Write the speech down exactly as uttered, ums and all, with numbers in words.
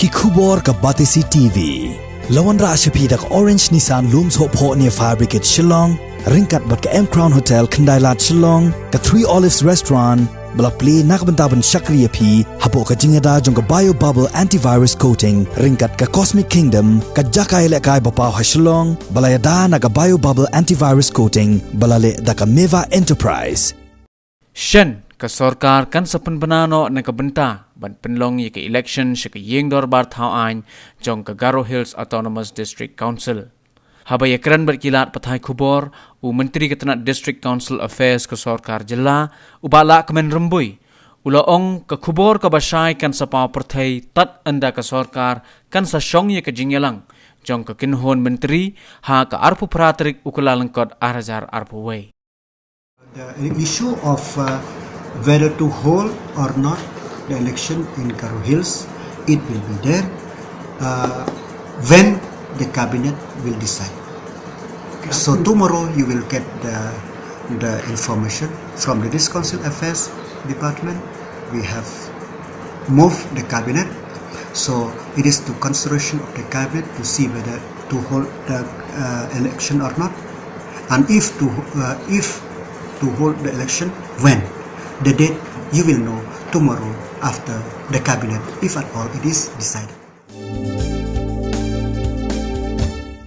Ki khubor ka Batesi T V. La wanrah sha phi da ka Orange Nissan Lum Sohphoh near Fire Brigade Shillong, ryngkat bad ka M Crown Hotel Khyndailad Shillong, ka Three Olives Restaurant, ba la plie na ka bynta ban shakri ïa phi hapoh ka jingïada jong ka Bio Bubble Antivirus Coating, ryngkat ka Cosmic Kingdom, ka jaka ïalehkai ba paw ha Shillong, ba la ïada na ka Bio Bubble Antivirus Coating, ba la leh da ka Meva Enterprise. Shen, ka sorkar kan sa pynbna noh na ka bynta ban pynlong ïa ka election sha ka ïing dorbar thaw aiñ jong ka Garo Hills Autonomous District Council. Haba ïakren bad ki lad pathai khubor, u Myntri ka tnat District Council Affairs ka sorkar jylla, u Bah Lahkmen Rymbui, u la ong ka khubor kaba shai kan sa paw pyrthei tad ynda ka sorkar kan sa shong ïa ka jingïalang jong ka kynhun myntri ha ka arphew phra tarik u Kyllalyngkot ar hajar arphew wei. The issue of uh, whether to hold or not the election in Garo Hills, it will be there uh, when the cabinet will decide. So tomorrow you will get the, the information from the District Council Affairs Department. We have moved the cabinet, so it is to consideration of the cabinet to see whether to hold the uh, election or not, and if to uh, if to hold the election, when. The date you will know tomorrow after the cabinet, if at all it is decided.